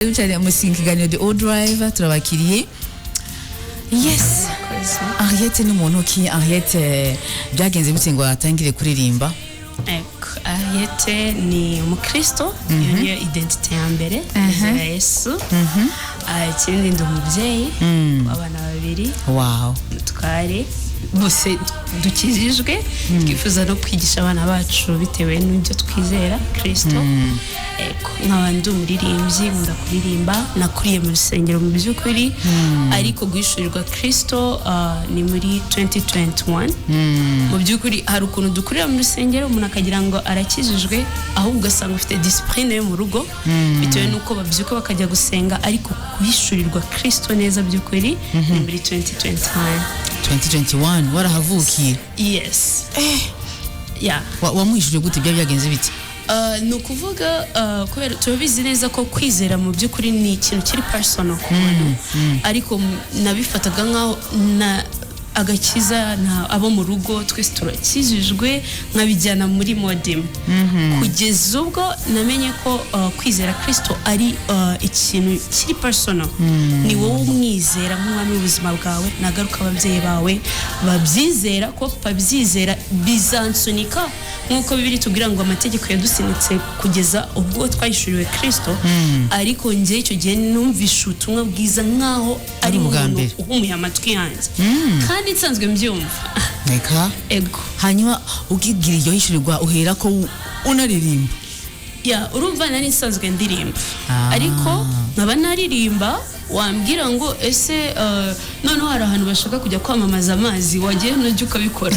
Karibu cyane mu kiganiro The Old Driver, turabakiriye. Yes, Henriette ni muntu ki? Henriette, byagenze bite ngo atangire kuririmba? Ego, Henriette ni umukristo, iyo niyo identité ya mbere, nizera Yesu. Ikindi, ndi umubyeyi w'abana babiri, umutware, bose dukijijwe, twifuza no kwigisha abana bacu bitewe n'ibyo twizera Kristo. Ego, nkaba ndi umuririmbyi, nkunda kuririmba, nakuriye mu rusengero mu by'ukuri, ariko guhishurirwa Kristo ni muri 2021. Mu by'ukuri hari ukuntu dukurira mu rusengero, umuntu akagira ngo arakijijwe, ahubwo ugasanga ufite discipline yo mu rugo bitewe n'uko babyuka bakajya gusenga, ariko guhishurirwa Kristo neza by'ukuri ni muri 2021. 2021 warahavukiye? Yes, yeah. Wamuhishuriye gute? Byari byagenze bite? Ni ukuvuga, kubera turabizi neza ko kwizera mu by'ukuri ni ikintu kiri personal ku muntu, ariko nabifataga nkaho na agakiza na abo mu rugo twese turakijijwe, nkabijyana muri modem, kugeza ubwo namenye ko kwizera Kristo ari ikintu kiri personal, ni wowe umwizera nk'umwami w'ubuzima bwawe. Nagaruka ababyeyi bawe babyizera, ko babyizera bizansunika, nk'uko Bibiliya itubwira ngo amategeko yadusunitse kugeza ubwo twahishuriwe Kristo. Ariko njye icyo gihe numvishe ubutumwa bwiza nk'aho ari ubwa umuntu mbere. uhumuye amatwi yanjye kandi nsanzwe mbyumva. Reka. Ego. Hanyuma ukigira iryo hishurirwa, uhera ko unaririmba? Ya, urumva nari nsanzwe ndirimba, ariko nkaba naririmba wambwira ngo ese noneho hari ahantu bashaka kujya kwamamaza amazi, wagiye nujya ukabikora?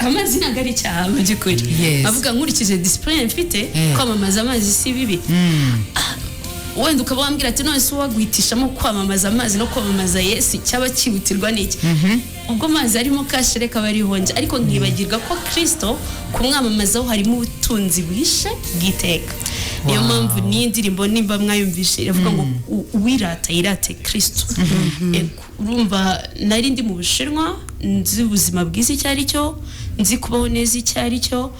Amazi ntabwo ari icyaha mu by'ukuri. Avuga nkurikije discipline mfite, kwamamaza amazi si bibi. Wenda ukaba wambwira ati: "None se uwaguhitishamo kwamamaza amazi no kwamamaza Yesu, cyaba cyihutirwa n'iki?" Ubwo amazi arimo cash, reka aba ariho nje, ariko nkibagirwa ko Kirisito kumwamamazaho harimo ubutunzi buhishe bw'iteka. Niyo mpamvu n'iyi ndirimbo, nimba mwayumvishe, iravuga ngo "Uwirata yirate Kirisito." Ego, urumva nari ndi mu Bushinwa, nzi ubuzima bwiza icyo ari cyo, nzi kubaho neza icyo ari cyo,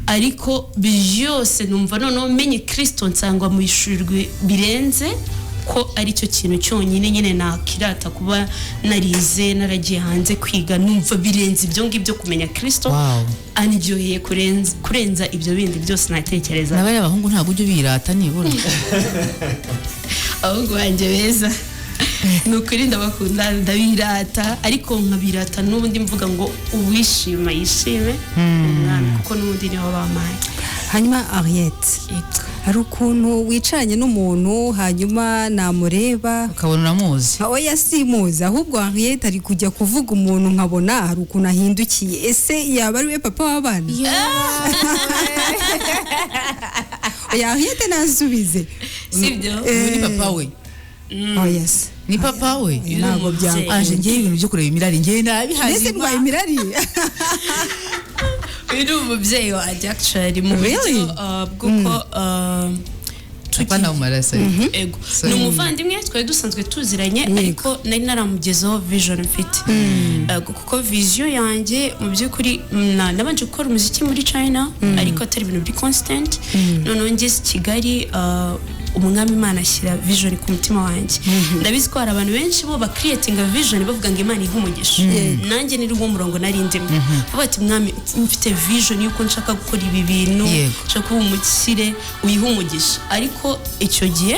ariko byose numva noneho menye Kirisito, nsangwa mu ishurirwe birenze ko ari cyo kintu cyonyine nyine nakirata. Kuba narize, naragiye hanze kwiga, numva birenze ibyo ngibyo. Kumenya Kirisito andyoheye kurenza ibyo bindi byose natekereza. N'abariya abahungu ntabwo ujya ubirata nibura? Abahungu banjye beza, ni ukuri ndabakunda, ndabirata, ariko nkabirata n'ubundi mvuga ngo uwishima yishime umwana, kuko n'ubundi niho bampaye. Hanyuma Henriette, hari ukuntu wicaranye n'umuntu, hanyuma namureba ukabona uramuzi. Oya, simuzi, ahubwo Henriette ari kujya kuvuga umuntu nkabona hari ukuntu ahindukiye. Ese yaba ari we papa w'abana? Oya, Henriette nasubize. Sibyo? Uyu ni papa we. Oh yes. Ni papa we. Ntabwo byakunda. Aje ngewe ibintu byo kureba imirari ngewe nabihaze. Mbese ndwaye imirari? Uyu ni umubyeyi wanjye actually, mu buryo Really? bw'uko Apana mu maraso. Ego. Sorry. Ni umuvandimwe, twari dusanzwe tuziranye, ariko nari naramugezeho vision mfite. Ego, kuko vision yanjye mu by'ukuri, nabanje gukora umuziki muri China, ariko atari ibintu biri constant. Noneho ngeze i Kigali, Umwami Imana ashyira vision ku mutima wanjye. Ndabizi ko hari abantu benshi bo bacreatinga vision bavuga ngo Imana ihe umugisha. Nanjye ni rwo murongo nari ndimo, bavuga ati: "Mwami, mfite vision y'uko nshaka gukora ibi bintu, nshaka kuba umukire, uyihe umugisha." Ariko icyo gihe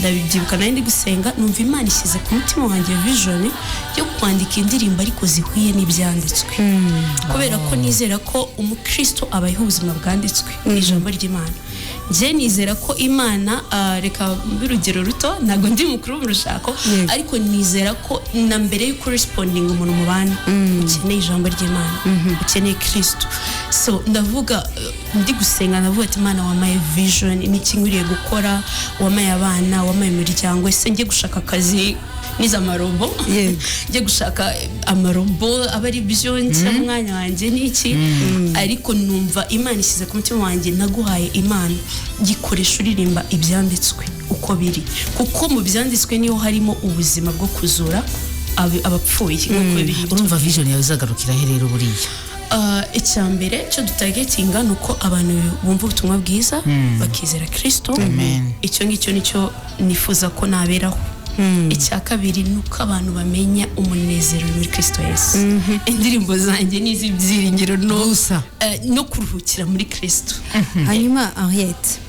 ndabibyibuka, nari ndi gusenga, numva Imana ishyize ku mutima wanjye vision yo kwandika indirimbo ariko zihuye n'ibyanditswe, kubera ko nizera ko umukristo abayeho ubuzima bwanditswe mu ijambo ry'Imana. Njye nizera ko Imana, reka mbe urugero ruto, ntabwo ndi mukuru mu rushako, ariko nizera ko na mbere y'uko responding umuntu mubana, ukeneye ijambo ry'Imana, ukeneye Kristo. So ndavuga, ndi gusenga, ndavuga ati: "Imana, wampaye vision, ni iki nkwiriye gukora? Wampaye abana, wampaye imiryango, ese njye gushaka akazi nize amarobo, njye gushaka amarobo aba ari byo nshya umwanya wanjye n'iki?" Ariko numva Imana ishyize ku mutima wanjye: "Naguhaye Imana, gikoresha uririmba ibyanditswe uko biri, kuko mu byanditswe niho harimo ubuzima bwo kuzura abapfuye nk'uko biri." Urumva vision yawe izagarukira he rero buriya? Icya mbere cyo dutargetinga ni uko abantu bumva ubutumwa bwiza bakizera Kristo. Amen. Icyo ngicyo nicyo nifuza ko naberaho. Icya kabiri ni uko abantu bamenya umunezero uri muri Kristo Yesu. Indirimbo zanjye ni iz'ibyiringiro no, Gusa. No kuruhukira muri Kristo. Hanyuma Henriette,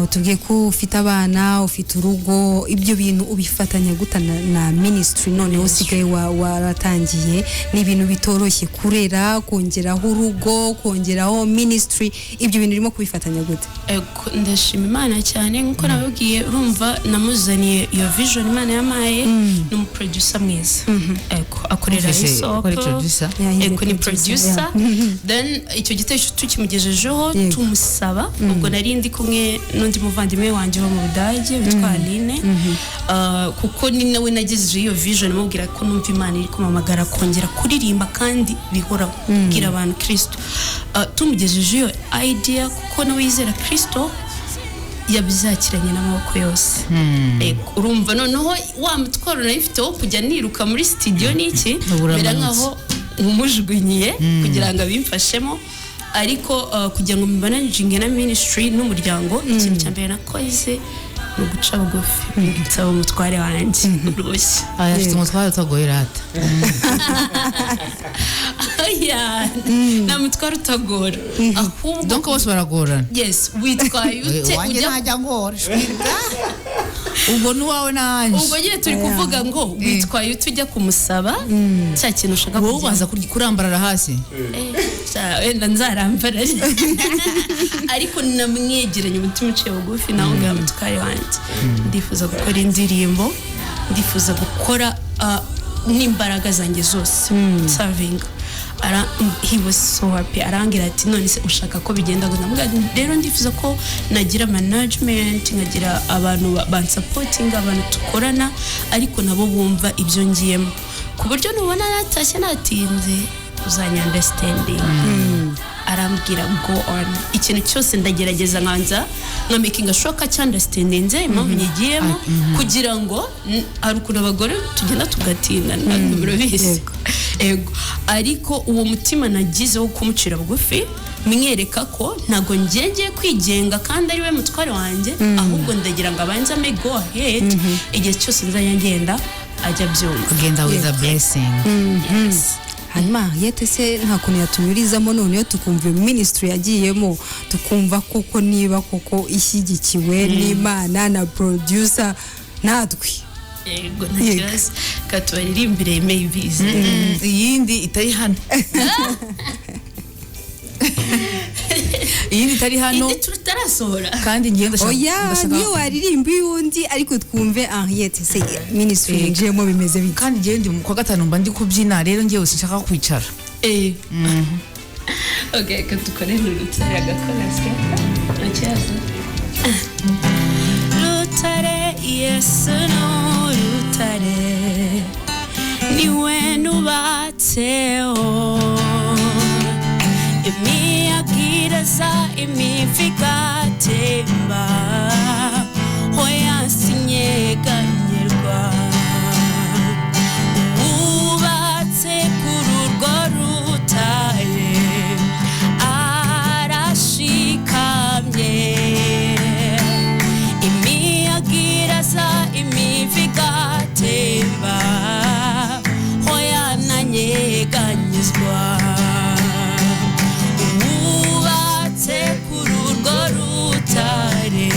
utubwiye ko ufite abana, ufite urugo, ibyo bintu ubifatanya gute na ministry noneho usigaye waratangiye? Ni ibintu bitoroshye kurera, kongeraho urugo, kongeraho ministry, ibyo bintu urimo kubifatanya gute? Ego, ndashima Imana cyane. Nkuko nababwiye, urumva namuzaniye iyo vision Imana yampaye. Ni umuproducer mwiza. Ego, akorera Ufise- isoko. akora producer? Yeah, he's a Ego, ni producer, producer. Then icyo gitekerezo tukimugejejeho, tumusaba, ubwo nari ndi kumwe n'undi muvandimwe wanjye wo mu Budage witwa Aline. Kuko ni nawe nagejeje iyo vision, mubwira ko numva Imana iri kumamagara kongera kuririmba kandi bihoraho, kubwira abantu Kristo. Tumugejeje iyo idea, kuko nawe yizera Kristo, yabyakiranye n'amaboko yose. Ego, urumva noneho wa mutwaro nari mfite wo kujya niruka muri studio n'iki, Ubu mbera uramanutse. nkaho nkumujugunyiye kugira ngo abimfashemo. Ariko kugira ngo mbanaginge na ministry n'umuryango, ikintu cya mbere nakoze ni uguca bugufi, nsaba umutware wanjye urushya. Aya, afite umutware utagoye rata. Oya, nta mutware utagora, ahubwo Donc bose baragorana. Yes, witwaye ute Wanjye ujya ntajya ngora, ubwo n'uwawe nanjye. Ubwo nyine turi kuvuga ngo witwaye ute ujya kumusaba cya kintu ushaka Wowe kugira. ubanza kurambarara hasi. Wenda nzarambara, ariko namwegeranye umutima uciye bugufi nawe ngaha: mutware wanjye, ndifuza gukora indirimbo, ndifuza gukora n'imbaraga zanjye zose savinga. He was so happy. Arambwira ati: none se ushaka ko bigenda gute? Ndamubwira nti, rero ndifuza ko nagira management, nkagira abantu bansupportinga, abantu dukorana, ariko nabo bumva ibyo ngiyemo, ku buryo nubona natashye natinze uzanya understanding. Arambwira: go on. Ikintu cyose ndagerageza nkanza nka making sure ko cyunderstandinze impamvu nyigiyemo, kugira ngo hari ukuntu abagore tugenda tugatinda, ntabwo murabizi. Ego, ariko uwo mutima nagize wo kumucira bugufi, mwereka ko ntabwo ngiye kwigenga kandi ari we mutware wanjye, ahubwo ndagira ngo abanze ame go ahead, igihe cyose nzajya ngenda ajya abyumva. Kugenda with a blessing. Yes. Hanyuma Henriette se nta kuntu yatunyurizamo noneho tukumva iyo ministry yagiyemo, tukumva koko niba koko ishyigikiwe n'Imana na producer natwe? Yego, nta kibazo, ka tubaririmbire maybe. Iyindi itari hano, iyindi itari hano. Indi tutarasohora. Kandi ngiye ndashaka Oya, niyo waririmba iy'undi, ariko twumve Henriette se ministry yinjiyemo bimeze bite? Kandi ngiye ndi mu kwa gatanu mba ndi kubyina, rero ngiye sinshaka kwicara. Okay, reka dukore Rutare agakorasi, nta kibazo. Rutare, Yesu ni urutare, niwe nubatseho. Imiyaga iraza, imivu igatemba, hoya sinyeganyerwa. Wubatse kuri urwo rutare arashikamye. Imiyaga iraza, imivu igatemba, hoya nanyeganyezwa. Wubatse kuri urwo rutare.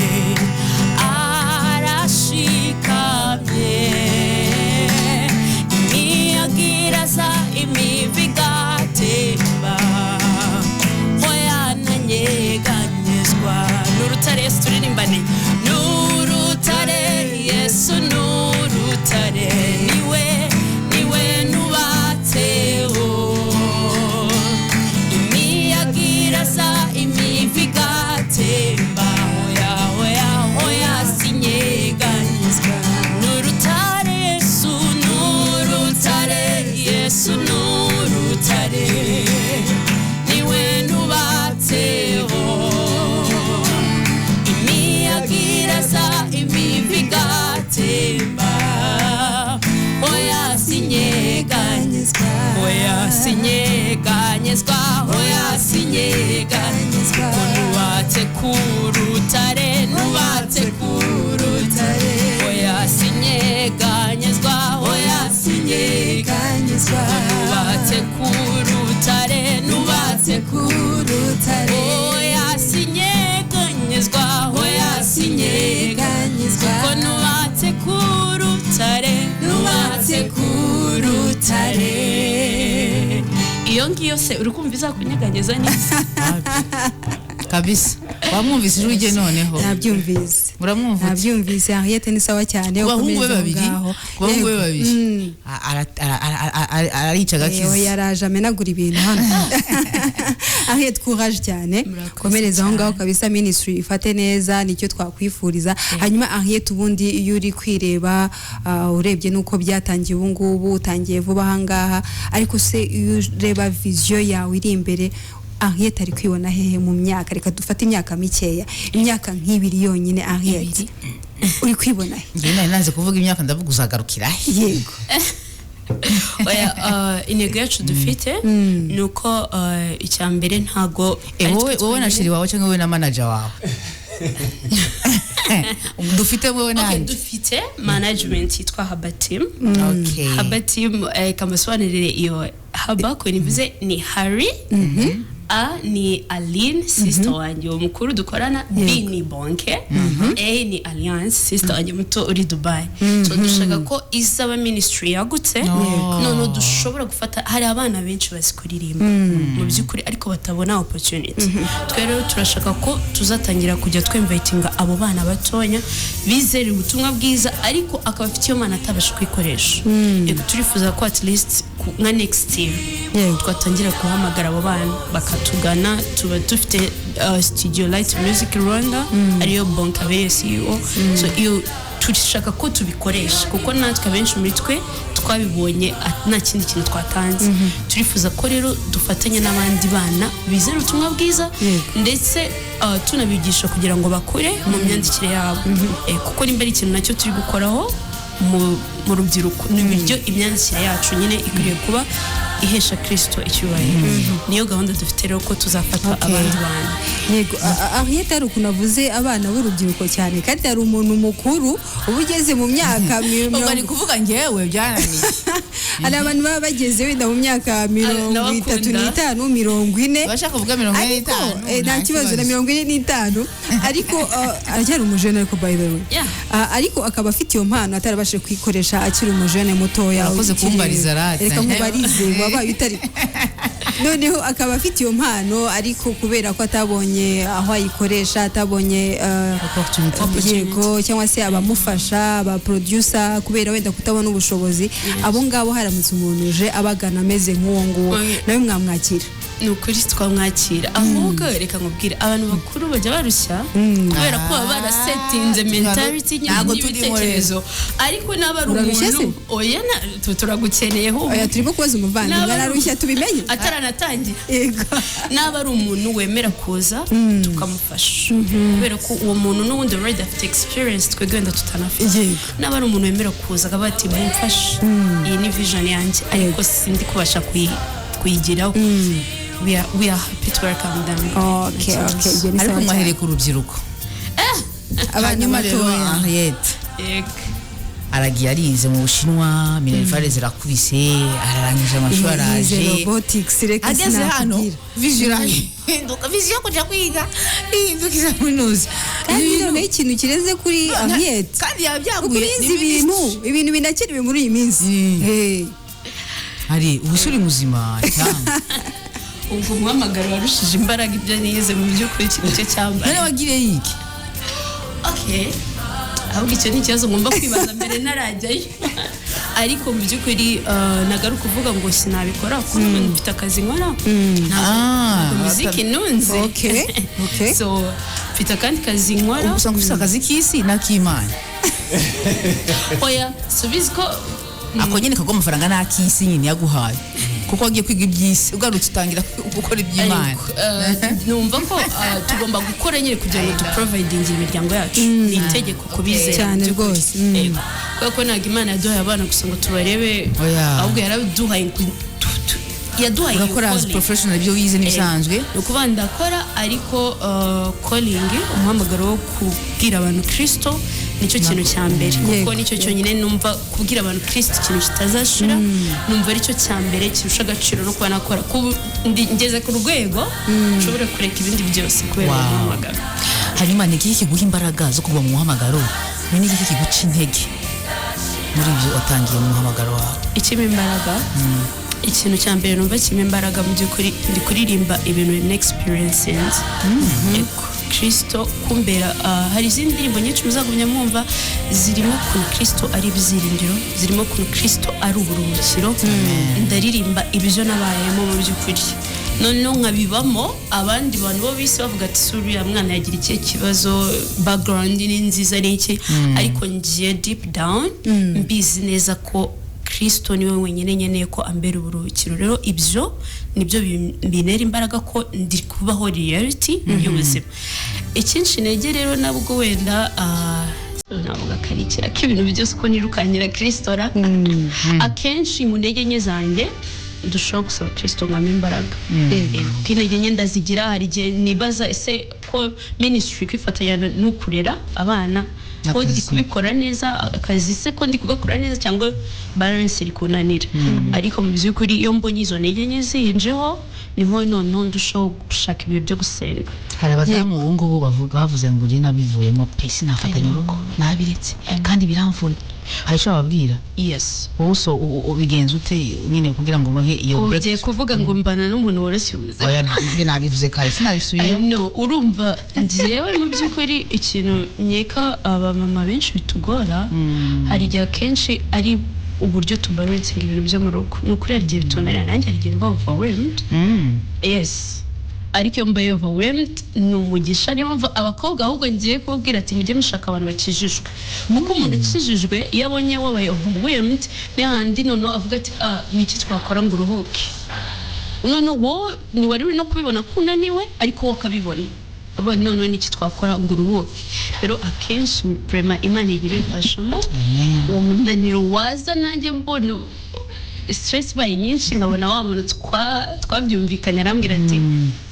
Nubatse ku rutare, nubatse ku rutare, oya sinyeganyezwa, oya sinyeganyezwa. Nubatse ku rutare, nubatse ku rutare, oya sinyeganyezwa, oya sinyeganyezwa, ko nubatse ku rutare, nubatse ku rutare. Iyo ngiyo se uri kumva izakunyeganyeza neza? Kabisa, wamwumvise ijwi rye noneho? Nabyumvise. Uramwumva ute? Nabyumvise. Henriette, ni sawa cyane. Ku bahungu be Ukomereze aho babiri, ngaho. ku bahungu be Yego. babiri, arica agakiza. Yaraje amenagura ibintu hano. Henriette, courage cyane. Murakoze Komereza aho ngaho cyane. kabisa, ministry ifate neza, nicyo twakwifuriza. Hanyuma Henriette, ubundi iyo uri kwireba, urebye nuko byatangiye, ubu ngubu utangiye vuba aha ngaha, ariko se iyo ureba vision yawe iri imbere, Henriette ari kwibona hehe mu myaka, reka dufate imyaka mikeya, imyaka nk'ibiri yonyine, Henriette uri kwibona he? Njyewe nari nanze kuvuga imyaka, ndavuga uzagarukira he? Yego. Oya, intego yacu dufite ni uko, icya mbere ntago ari Wowe twe wowe na twenyine. chéri wawe cyangwa wowe na manager wawe? Dufite wowe Okay, nanjye. dufite management yitwa Haba Team. Haba Team, kamasobanurire iyo Haba ko nivuze ni Harry, A ni Aline, sister wanjye uwo mukuru dukorana, B ni Bonke, A ni Alliance, sister wanjye muto uri Dubai. So dushaka ko izaba ministry yagutse, noneho dushobora gufata, hari abana benshi bazi kuririmba mu by'ukuri ariko batabona opportunity. Twe rero turashaka ko tuzatangira kujya twinvitinga abo bana batonya bizera ubutumwa bwiza ariko akaba afite iyo mana atabasha kuyikoresha. Yego, turifuza ko at least nka next year twatangira guhamagara abo bana bakatugana. Tuba dufite studio Light Music Rwanda, ariyo Bonke abereye CEO. So iyo turashaka ko tubikoresha, kuko natwe abenshi muri twe twabibonye nta kindi kintu twatanze. Turifuza ko rero dufatanya n'abandi bana bizera ubutumwa bwiza, ndetse tunabigisha kugira ngo bakure mu myandikire yabo. Kuko nimba ari ikintu nacyo turi gukoraho mu rubyiruko, ni uburyo imyandikire yacu nyine ikwiriye kuba ihesha Kirisito icyubahiro. Niyo gahunda dufite rero, ko tuzafata abandi bantu. Yego. Henriette, hari ukuntu avuze abana b'urubyiruko cyane, kandi hari umuntu mukuru uba ugeze mu myaka Ubwo ari kuvuga njyewe byananiye. Hari abantu baba bageze wenda mu myaka mirongo Ndabakunda. itatu n'itanu, 40. Abashaka kuvuga mirongo ine Ariko n'itanu, nta kibazo na 45, ariko aracyari umujene, ariko by the way, Yeah. Ariko akaba afite iyo mpano atarabashije kuyikoresha akiri umujene mutoya. Urakoze kumbariza rata. Reka nkubarize, wabaye utari noneho akaba afite iyo mpano, ariko kubera ko atabonye aho ayikoresha, atabonye Opportunity. yego, cyangwa se abamufasha, aba producer, kubera wenda kutabona ubushobozi, abo ngabo haramutse umuntu uje abagana ameze nk'uwo nguwo, nawe mwamwakira? Ni ukuri twamwakira. Ahubwo reka nkubwire, abantu bakuru bajya barushya kubera ko baba barasetinze mentality nyine Ntabwo turimo. n'ibitekerezo, ariko n'aba ari Urarushye se? umuntu, oya, turagukeneye ahubwo. Oya, turimo kubaza umuvandimwe. N'aba ari- Ararushya tubimenye. Ataranatangira. Yego. N'aba ari umuntu wemera kuza tukamufasha, kubera ko uwo muntu n'ubundi already afite experience twebwe wenda tutanafite. N'aba ari umuntu wemera kuza akavuga ati: "Mumfashe, iyi ni vision yanjye ariko sindi kubasha kuyigeraho," we are happy to welcome them. Okay. Nta Okay. kibazo. Ibyo ni Ariko sawa cyane. mwahereye ku rubyiruko. Abana Hanyuma rero, batoya. Henriette Yego. aragiye, arize mu Bushinwa, minerval zirakubise, ararangije amashuri, Yize araje. robotics, reka Ageze hano, sinakubwira. vision irahinduka, vision yo kujya kwiga ihinduka kaminuza. Kandi Ibintu- noneho ikintu kireze kuri Henriette, Kandi kuko yabyaguye. yize ibintu binakenewe muri iyi minsi. Hey. Hari ubusuri muzima cyangwa? Ubwo umuhamagaro warushije imbaraga ibyo nize mu by'ukuri, ikintu cyo cyambaye. None wagiriye yiki? Okay, ahubwo icyo ni ikibazo ngomba kwibaza mbere ntarajyayo. Ariko mu by'ukuri, ntabwo ari ukuvuga ngo sinabikora, kuko n'ubundi mfite akazi nkora. Ntabwo muziki nunze. Okay. So mfite akandi kazi nkora. Usanga ufite akazi k'isi n'ak'Imana. Oya, subizi ko Ako nyine kagwa amafaranga n'ak'isi nyine yaguhaye, kuko wagiye kwiga iby'isi, ugarutse utangira gukora iby'Imana. Ariko, numva ko tugomba gukora nyine kugira ngo tuprovidinge imiryango yacu. Ni itegeko kubizera Cyane mu by'ukuri. rwose. Yego. Kubera ko ntabwo Imana yaduhaye abana gusa ngo tubarebe, Oya. ahubwo yaraduhaye yaduhaye iyo Urakora as calling. professional, ibyo wize n'ibisanzwe. Ni ukuvuga ndakora. Ariko calling, umuhamagaro wo kubwira abantu Kristo, nicyo kintu cya mbere, kuko nicyo cyonyine numva. Kubwira abantu Kristo, ikintu kitazashira, numva aricyo cya mbere kirusha agaciro no kuba nakora. Ngeze ku rwego nshobora kureka ibindi byose kubera uwo muhamagaro. Hanyuma ni iki kiguha imbaraga zo kuva mu muhamagaro, ni n'iki kiguca intege muri ibyo watangiye mu muhamagaro wawe? Ikimpa imbaraga, ikintu cya mbere numva kimpa imbaraga mu by'ukuri, ndi kuririmba ibintu n'experiences. Ego, Kristo kumbera, hari izindi ndirimbo nyinshi muzagumya mwumva zirimo ukuntu Kristo ari ibyiringiro, zirimo ukuntu Kristo ari uburuhukiro. Ndaririmba ibyo nabayemo mu by'ukuri, noneho nkabibamo. Abandi bantu bo bisi bavuga ati: "Si uriya mwana yagira ikihe kibazo? Background ni nziza, ni iki?" Ariko ngiye deep down mbizi neza ko Kristo niwe wenyine nkeneye ko ambera uburuhukiro. Rero ibyo nibyo bintera imbaraga, ko ndi kubaho reality y'ubuzima. Ikinshi intege rero, nabwo wenda navuga akarikira k'ibintu byose uko nirukanyira Kristo ra, akenshi mu ntege nke zanjye dushobora gusaba Kristo ngo ampe imbaraga. Kuko intege nke ndazigira. Hari igihe nibaza: ese ko ministry kwifatanya n'ukurera abana, ko ndi kubikora neza? Akazi se ko ndi kugakora neza, cyangwa balance iri kunanira? Ariko mu by'ukuri, iyo mbonye izo ntege nke zinjeho, niho noneho ndushaho gushaka ibihe byo gusenga. Hari abadamu ubu ngubu bavuze ngo uri nabivuyemo pe, sinafatanya urugo, nabiretse kandi biramvuna. Hari icyo bababwira? Yes. Wowe so ubigenza ute nyine kugira ngo umuhe iyo break? Ugiye kuvuga ngo mbana n'umuntu woroshye ubuzima. Oya, ntabwo nabivuze kare, sinabisubiye. No, urumva njyewe mu by'ukuri ikintu nkeka abamama benshi bitugora, hari igihe akenshi ari uburyo tubalancinga ibintu byo mu rugo. Ni ukuri, hari igihe bitunanira. Nanjye hari igihe mba overwhelmed. Yes, ariko iyo mbaye overwhelmed ni umugisha. Niyo mpamvu abakobwa ahubwo ngiye kubabwira ati: "Mujye mushaka abantu bakijijwe", kuko umuntu ukijijwe iyo abonye wabaye overwhelmed, ni hahandi noneho avuga ati: "Ah, ni iki twakora ngo uruhuke?" Noneho wowe ntiwari uri no kubibona ko unaniwe, ariko wowe ukabibona. Aba noneho ni iki twakora ngo uruhuke? Rero akenshi vraiment Imana iba ibimfashamo. Uwo munaniro waza, nanjye mbona stress ibaye nyinshi, nkabona wa muntu twabyumvikanye arambwira ati: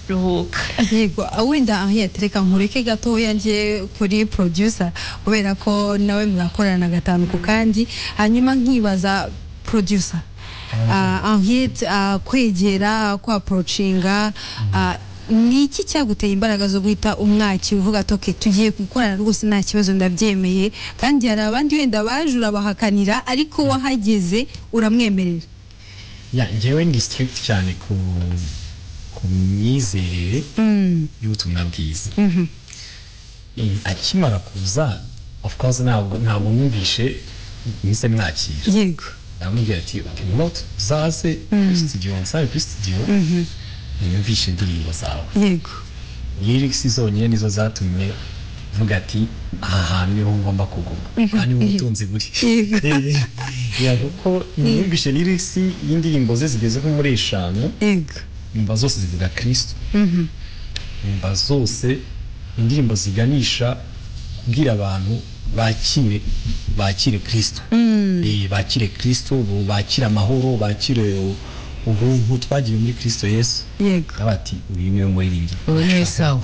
"Ruhuka." Yego, wenda Henriette, reka nkureke gatoya njye kuri producer, kubera ko nawe murakorana gatanu ku kandi. Hanyuma nkibaza producer, Henriette kwegera kwa approachinga, ni iki cyaguteye imbaraga zo guhita umwakira, uvuga ati: "Okay, tugiye gukorana rwose, nta kibazo, ndabyemeye"? Kandi hari abandi wenda baje urabahakanira, ariko wahageze uramwemerera. Ya, njyewe ndi strict cyane ku myizerere y'ubutumwa bwiza. Akimara kuza, of course ntabwo mwumvishe mpise mwakira. Ndamubwira ati: "Okay, not uzaze kuri studio, nsabe kuri studio niyumvishe indirimbo zawe." Lyrics zonyine nizo zatumye mvuga ati: "Aha hantu niho ngomba kuguma, aha niho ubutunzi buri." Yeah, kuko niyumvishe lyrics y'indirimbo ze zigeze nko muri 5, numva zose zivuga Kristo, numva zose indirimbo ziganisha kubwira abantu bakire Kristo, bakire Kristo, bakire amahoro, bakire ubuntu twagiye muri Kristo Yesu. Bati: "Uyu niwe muririmbyi." Ubu niwe sawa.